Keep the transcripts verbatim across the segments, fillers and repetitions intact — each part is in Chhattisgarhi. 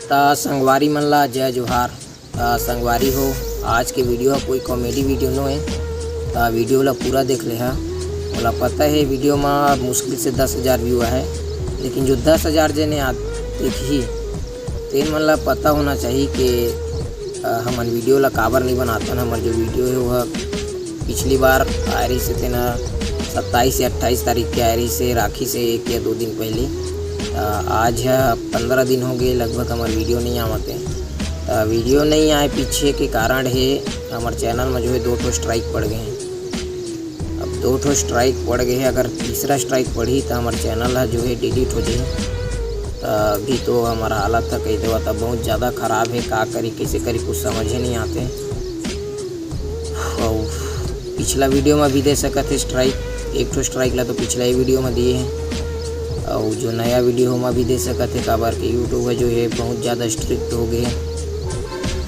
त संगवारी मन ला जय जोहार। त संगवारी हो, आज के वीडियो ह कोई कॉमेडी वीडियो नो हे, त वीडियो ला पूरा देख ले हा। मोला पता हे वीडियो मा मुश्किल से दस हजार व्यू आहे, लेकिन जो दस हजार जने आ देखही, तेन मन ला पता होना चाहिए कि अ, हमन वीडियो ला काबर नहीं बनातन। हमर जो वीडियो हे वह पिछली बार आए रहिस हे, तेन सत्ताईस या अट्ठाईस तारीख के आए रहिस हे, राखी से एक या दो दिन पहले। अ, आज ह पंद्रह दिन हो गए लगभग हमर वीडियो नहीं आवत हे। त वीडियो नहीं आए पीछे के कारण हे, हमर चैनल में जो है दो ठो स्ट्राइक पड़ गए हैं। अब दो ठो स्ट्राइक पड़ गए हैं, अगर तीसरा स्ट्राइक पड़ही त हमर चैनल ह जो है डिलीट हो जाही। त अभी तो हमर हालत ह कह देवा त बहुत ज़्यादा खराब है, का करी कैसे करी कुछ समझे नहीं आते। और पिछला वीडियो में भी दे सकत है स्ट्राइक, एक ठो स्ट्राइक ला तो पिछला ही वीडियो में दिए हैं, और जो नया वीडियो में भी दे सकत है, काबर के यूट्यूब है जो है बहुत ज़्यादा स्ट्रिक्ट हो गए हैं,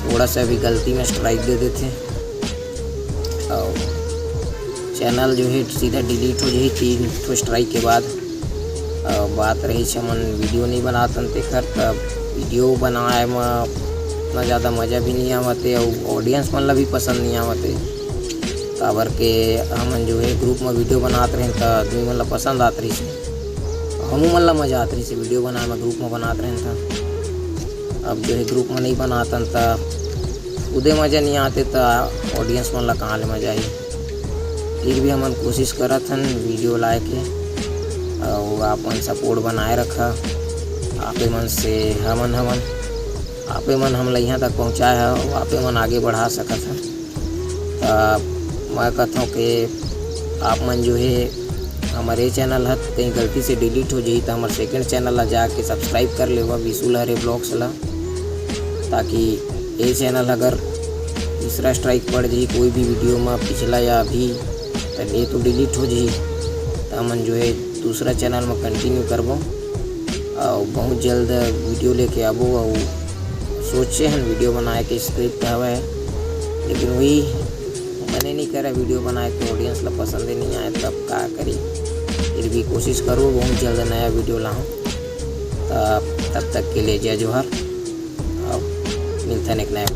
थोड़ा सा भी गलती में स्ट्राइक दे देते हैं और चैनल जो है सीधा डिलीट हो जाही तीन ठो स्ट्राइक के बाद। और बात रही हमन वीडियो नहीं बनातन तेकर, तब वीडियो बनाए में उतना ज़्यादा मज़ा भी नहीं आवत हे और ऑडियंस मन ला भी पसंद नहीं आवत हे। काबर के हमन जो है ग्रुप में वीडियो बनात रहेन त आदमी मन ला पसंद आत रहिस हे, हमू मन ला मज़ा आत रहिस हे वीडियो बनाए में, ग्रुप में बनात रहेन त। अब जो है ग्रुप में नहीं बनातन त खुदे मज़ा नहीं आते त ऑडियंस मन ला कहाँ ले मज़ा आई। फिर भी हमन कोशिश करत हन वीडियो लाए के, और आप मन सपोर्ट बनाए रखा। आपे मन से हमन हमन आपे मन हमला यहाँ तक पहुँचाए ह, आपे मन आगे बढ़ा सकत ह। त मैं कहत हूँ कि आप मन जो है हमर ये चैनल ह कहीं गलती से डिलीट हो जाही त हमर सेकंड चैनल ला जाके सब्सक्राइब कर लेवा, विशु लहरे ब्लॉग्स ला, ताकि ये चैनल अगर तीसरा स्ट्राइक पड़ जाही कोई भी वीडियो में, पिछला या अभी, त ये तो डिलीट हो जाही। त हमन जो है दूसरा चैनल में कंटिन्यू करबो और बहुत जल्द वीडियो लेके आबो। और सोचे हन वीडियो बनाए के स्क्रिप्ट हवे, लेकिन वही मने नहीं करे वीडियो बनाए के, ऑडियंस ला पसंद ही नहीं आए, तब का करी। फिर भी कोशिश करबो बहुत जल्द नया वीडियो लाऊं। तब, तब तक के लिए जय जोहार, अब मिलते हैं एक नया